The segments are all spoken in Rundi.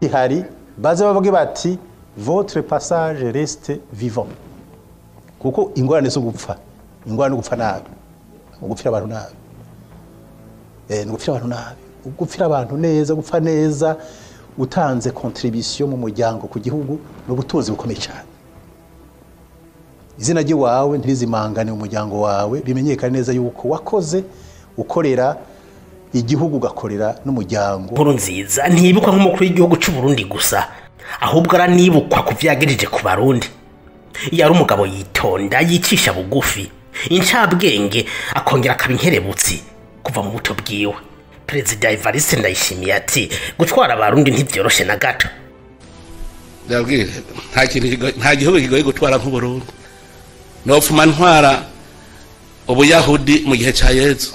Ihari baze bavuge bati: "Votre passage reste vivant", kuko ingorane zo gupfa, ingorane no gupfa nabi, gupfira abantu nabi, ni gupfira abantu nabi. Gupfira abantu neza, gupfa neza, utanze contribution mu muryango, ku gihugu, ni ubutunzi bukomeye cyane. Izina ry'iwawe ntirizimangane mu muryango wawe, bimenyekane neza yuko wakoze ukorera igihugu, ugakorera n'umuryango. Nkurunziza ntibukwa nk'umukuru w'igihugu cy'u Burundi gusa, ahubwo aranibukwa ku vyagejeje ku Barundi. Yari umugabo yitonda, yicisha bugufi, incabwenge, akongera akaba inkerebutsi kuva mu buto bwiwe. Perezida Evariste Ndayishimiye ati: "Gutwara Abarundi ntibyoroshe na gato." Ndabwire, nta kintu nta gihugu kigoye gutwara nk'Uburundi. Nopfuma ntwara Ubuyahudi mu gihe ca Yezu.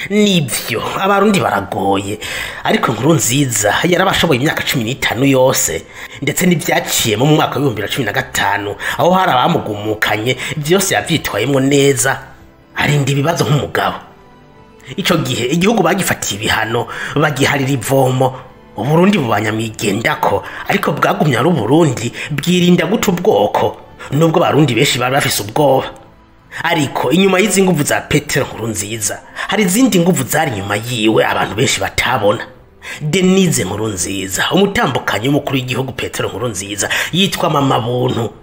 Nibyo, Abarundi baragoye, ariko Nkurunziza yarabashoboye imyaka 15 yose, ndetse n'ibyaciye mu mwaka wa 2015, aho hari abamugumukanye, byose yavyitwayemwo neza, arinda ibibazo nk'umugabo. Ico gihe igihugu bagifatiye ibihano, bagiharira ivomo. Uburundi bubanyamwigendako, ariko bwagumye ari Uburundi, bwirinda guta ubwoko, nubwo Abarundi benshi bari bafise ubwoba. Ariko inyuma y'izi nguvu za Petero Nkurunziza hari izindi nguvu zari inyuma yiwe abantu benshi batabona. Denise Nkurunziza, umutambukanyi w'umukuru w'igihugu Petero Nkurunziza, yitwa Mama Buntu,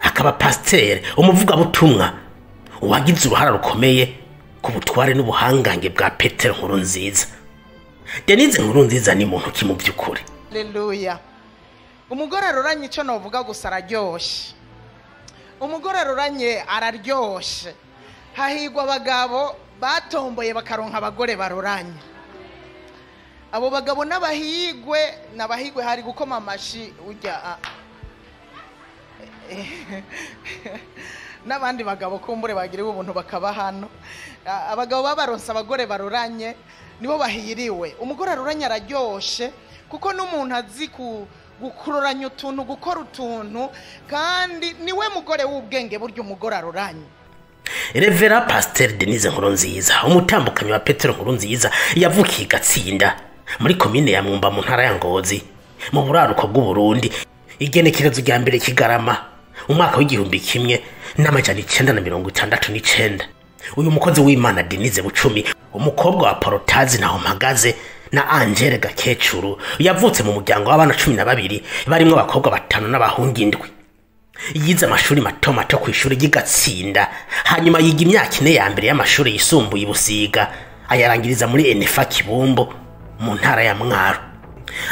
akaba pasiteri, umuvugabutumwa wagize uruhara rukomeye ku butware n'ubuhangange bwa Petero Nkurunziza. Denise Nkurunziza ni muntu ki mu by'ukuri? Haleluya! Umugore aroranye, icyo navuga gusa, araryoshye. Umugore aroranye araryoshe. Hahigwa abagabo batomboye bakaronka abagore baroranye. Abo bagabo n'abahigwe, n'abahigwe. Hari gukoma amashi ujya n'abandi bagabo kumbure bagiriwe ubuntu bakaba hano. Abagabo babaronse abagore baroranye nibo bahiriwe. Umugore aroranye araryoshe, kuko n'umuntu azi gukururanya utuntu, gukora utuntu, kandi niwe mugore w'ubwenge burya, umugore aroranye. Révérend Pasiteri Denise Nkurunziza, umutambukanyi wa Petero Nkurunziza, yavukiye i Gatsinda muri komine ya Mwumba, mu ntara ya Ngozi, mu buraruko bw'Uburundi, igenekerezo rya 1 Kigarama, umwaka wa 1969. Uyu mukozi w'Imana Denise Bucumi, umukobwa wa Porotazi naho mpagaze na Angele Gakecuru, yavutse mu muryango w'abana 12, barimwo abakobwa batanu n'abahungu indwi. Yize amashuri mato mato ku ishuri ry'Igatsinda, hanyuma yiga imyaka 4 ya mbere y'amashuri yisumbuye i Busiga, ayarangiriza muri Enefa Kibumbu mu ntara ya Mwaro.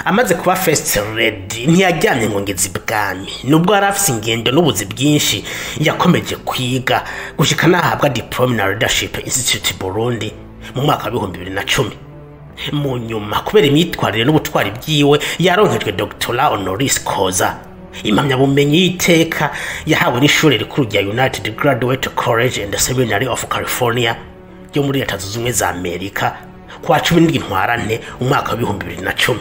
Amaze kuba first lady, ntiyajyamye ngo ngeze ibwami. Nubwo yari afise ingendo n'ubuzi bwinshi, yakomeje kwiga gushika nahabwa diplôme na Leadership Institute Burundi mu mwaka wa 2010. Mu nyuma, kubera imyitwarire n'ubutwari bwiwe, yaronkejwe doctorat honoris causa, impamyabumenyi y'iteka yahawe n'ishuri rikuru rya United Graduate College and Seminary of California ryo muri Leta Zunze Ubumwe za Amerika kuwa 17 Ntwarante, umwaka wa 2010.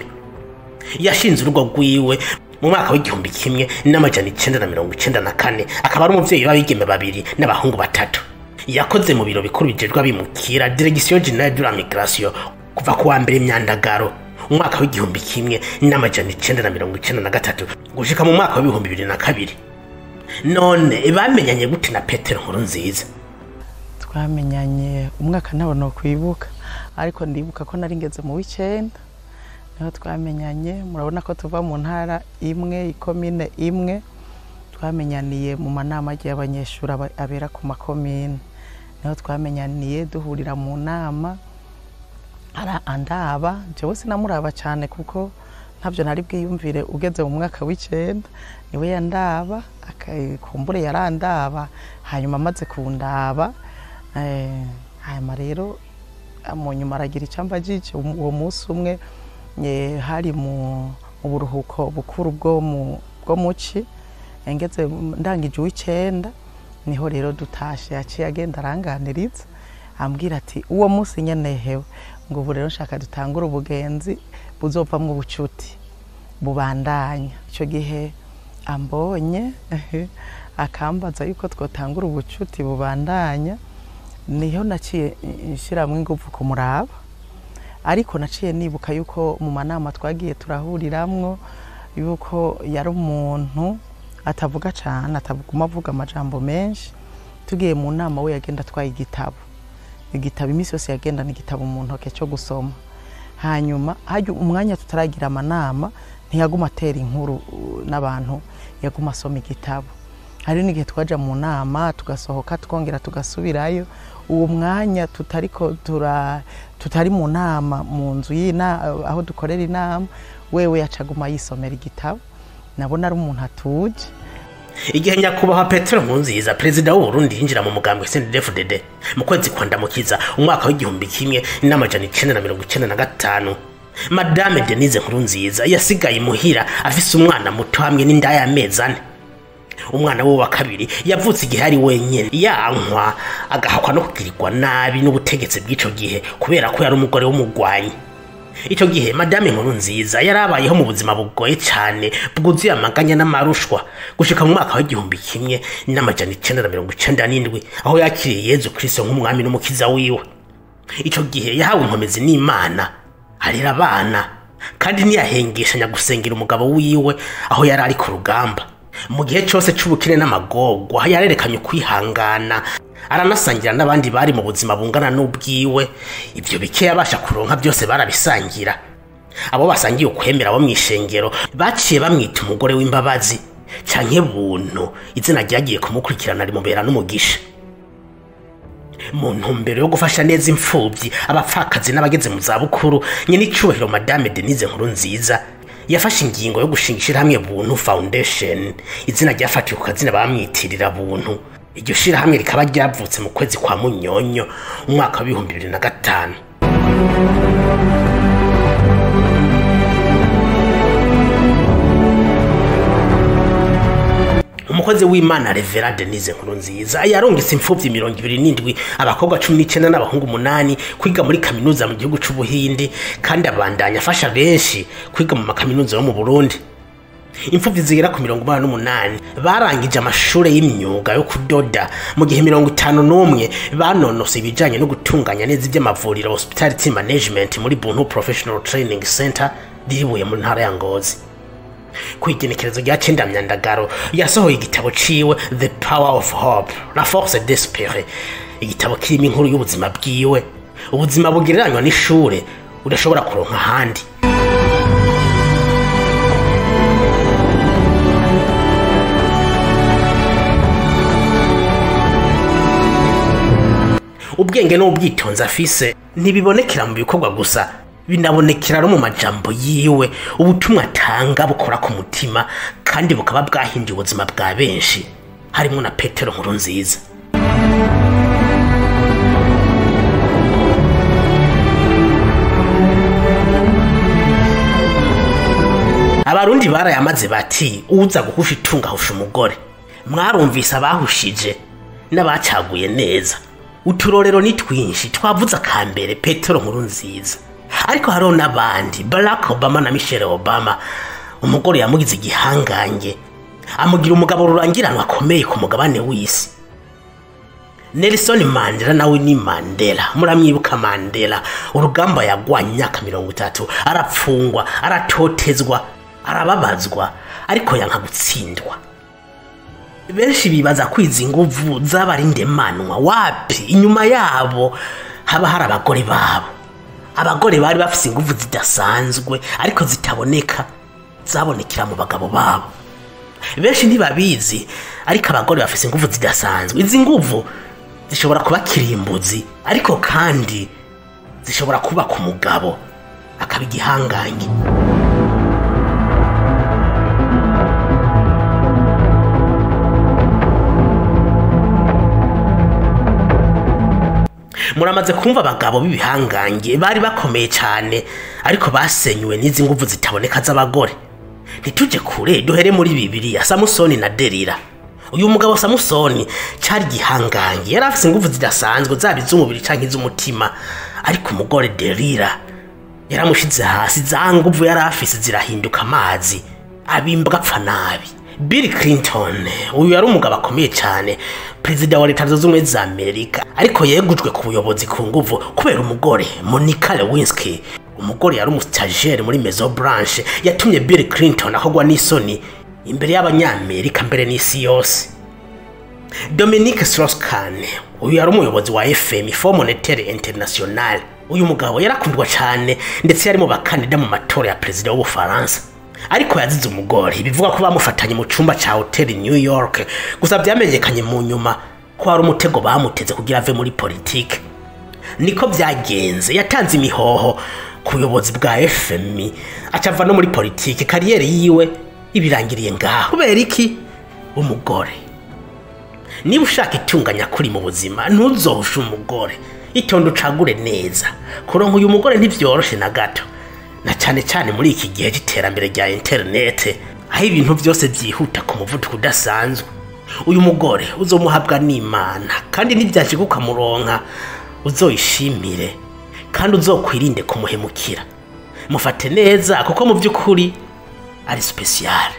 Yashinze urugo rwiwe mu mwaka wa 1994, akaba ari umuvyeyi w'abigeme babiri n'abahungu batatu. Yakoze mu biro bikuru bijejwe abimukira, Direction Générale de la Migration, kuva ku wa 1 Myandagaro, umwaka wa 1993 gushika mu mwaka wa 2002. None bamenyanye gute na Petero Nkurunziza? Twamenyanye umwaka ntabwo nokwibuka, ariko ndibuka ko nari ngeze mu w'icenda niho twamenyanye. Murabona ko tuva mu ntara imwe, ikomine imwe. Twamenyaniye mu manama y'abanyeshuri abera ku makomine, niho twamenyaniye, duhurira mu nama. Ara andaba, jewe sinamuraba cyane kuko ntabyo nari bwiyumvire ugeze mu mwaka w'icenda. Niwe yandaba, kumbure yarandaba, hanyuma amaze kundaba, hanyuma rero mu nyuma aragira icyo ambajije. Uwo munsi umwe, hari mu buruhuko bukuru bwo muci, ngeze ndangije uw'icenda, niho rero dutashe, yaciye agenda aranganiriza, ambwira ati uwo munsi nyene: "Hewe," ngo, "ubu rero nshaka dutangure ubugenzi buzovamwo ubucuti bubandanya." Icyo gihe ambonye akambaza yuko twotangura ubucuti bubandanya, niho naciye nshiramwo ingufu kumuraba, ariko naciye nibuka yuko mu manama twagiye turahuriramwo. Yuko yari umuntu atavuga cyane, ataguma avuga amajambo menshi. Tugiye mu nama we yagenda atwaye igitabo, igitabo iminsi yose yagenda n'igitabo mu ntoke cyo gusoma. Hanyuma hajya umwanya tutaragira amanama ntiyaguma atera inkuru n'abantu, yaguma asoma igitabo. Hari n'igihe twaja mu nama tugasohoka twongera tugasubirayo, uwo mwanya tutari mu nama mu nzu aho dukorera inama, wewe yacaguma yisomera igitabo. Nabona ari umuntu atuje. Igihe nyakubahwa Petero Nkurunziza perezida w'u Burundi yinjira mu mugambwe CNDD-FDD mu kwezi kwa Ndamukiza umwaka w'1995, Madame Denise Nkurunziza yasigaye imuhira afise umwana muto hamwe n'inda y'amezi 4. Umwana we wa kabiri yavutse igihe ari wenyene, yankwa agahakwa no kugirirwa nabi n'ubutegetsi bw'ico gihe kubera ko yari umugore w'umugwanyi. Ico gihe Madame Nkurunziza yarabayeho mu buzima bugoye cyane bwuzuye amaganya n'amarushwa gushika mu mwaka w'1997 aho yakiriye Yezu Kristo nk'umwami n'umukiza wiwe. Ico gihe yahawe inkomezi n'Imana, arera abana kandi ntiyahengeshanya gusengera umugabo wiwe aho yari ari ku rugamba. Mu gihe cyose c'ubukene n'amagorwa yarerekanye kwihangana, aranasangira n'abandi bari mu buzima bungana n'ubwiwe. Ibyo bike yabasha kuronka byose barabisangira. Abo basangiye ukwemera bo mwishengero baciye bamwita umugore w'imbabazi canke buntu, izina ryagiye kumukurikirana rimubera n'umugisha. Mu ntumbero yo gufasha neza imfubyi, abapfakazi n'abageze mu zabukuru, nyene icubahiro Madame Denise Nkurunziza yafashe ingingo yo gushinga ishirahamwe Buntu Foundation, izina ryafatiwe ku kazina bamwitirira Buntu. Iryo shirahamwe rikaba ryavutse mu kwezi kwa Munyonyo umwaka wa 2005. Umukozi w'Imana Reverend Denise Nkurunziza yarungitse imfuvyi 27, abakobwa 19 n'abahungu 8 kwiga muri kaminuza mu gihugu c'Ubuhindi, kandi abandanya afasha benshi kwiga mu makaminuza yo mu Burundi. Imfuvyi zigera ku 48 barangije amashure y'imyuga yo kudoda, mu gihe 51 banonose ibijanye no gutunganya neza iby'amavuriro Hospitality Management muri Buntu Professional Training Center riribuye mu ntara ya Ngozi. Kw'igenekerezo rya 9 Myandagaro yasohoye igitabo ciwe The Power of Hope, La Force d'Espérer, igitabo kirimo inkuru y'ubuzima bwiwe, ubuzima bugereranywa n'ishure udashobora kuronka ahandi. Ubwenge n'ubwitonzi afise ntibibonekera mu bikorwa gusa, binabonekera no mu majambo yiwe. Ubutumwa atanga bukora ku mutima kandi bukaba bwahinduye ubuzima bwa benshi, harimo na Petero Nkurunziza. Abarundi barayamaze bati uza guhusha itunga ahusha umugore. Mwarumvise abahushije n'abacaguye neza. Uturorero ni twinshi, twavuze akambere Petero Nkurunziza, ariko hariho n'abandi, Barack Obama na Michelle Obama. Umugore yamugize igihangange, amugira umugabo rurangiranwa akomeye ku mugabane w'isi. Nelson Mandela nawe ni Mandela, muramwibuka Mandela, urugamba yagwanye imyaka 30, arapfungwa, aratotezwa, arababazwa, ariko yanka gutsindwa. Benshi bibaza kwiza inguvu z'abarindemanwa, wapi inyuma yabo haba hari abagore babo. Abagore bari bafise inguvu zidasanzwe ariko zitaboneka, zabonekera mu bagabo babo. Benshi ntibabizi, ariko abagore bafise inguvu zidasanzwe. Izi nguvu zishobora kuba kirimbuzi, ariko kandi zishobora kuba ku mugabo akaba igihangange. Muramaze kumva abagabo b'ibihangange bari bakomeye cyane, ariko basenywe n'izi nguvu zitaboneka z'abagore. Ntituje kure, duhere muri Bibiliya, Samusoni na Delila. Uyu mugabo Samusoni cari gihangange, yari afise inguvu zidasanzwe zaba iz'umubiri canke iz'umutima, ariko umugore Delila yaramushize hasi, za nguvu yari afise zirahinduka amazi, abimbwa apfa nabi. Bill Clinton, uyu yari umugabo akomeye cyane, perezida wa Leta Zunze Ubumwe za Amerika, ariko yegujwe ku buyobozi ku nguvu kubera umugore Monica Lewinsky. Umugore yari umustajere muri Maison Blanche yatumye Bill Clinton akogwa n'isoni imbere y'Abanyamerika, mbere n'isi yose. Dominique Strauss-Kahn, uyu yari umuyobozi wa FMI, Fonds Monétaire International. Uyu mugabo yarakundwa cyane, ndetse yari mu bakandida mu matora ya perezida w'Ubufaransa, ariko yazize umugore. Bivuga ko bamufatanye mu cyumba cya hoteli New York. Gusa byamenyekanye mu nyuma ko hari umutego bamuteze kugira ave muri politike. Niko byagenze, yatanze imihoho ku buyobozi bwa FMI, acava no muri politike. Carrière yiwe ibirangiriye ngaho. Kubera iki? Umugore. Niba ushaka itunga nyakuri mu buzima, ntuzohushe umugore. Itonde, ucagure neza. Kuronka uyu mugore ntibyoroshe na gato, na cyane cyane muri iki gihe cy'iterambere rya interinete, aho ibintu byose byihuta ku muvuduko udasanzwe. Uyu mugore uzomuhabwa n'Imana, kandi ntibyashika ukamuronka, uzoyishimire kandi uzokwirinde kumuhemukira. Mufate neza, kuko mu by'ukuri ari spécial.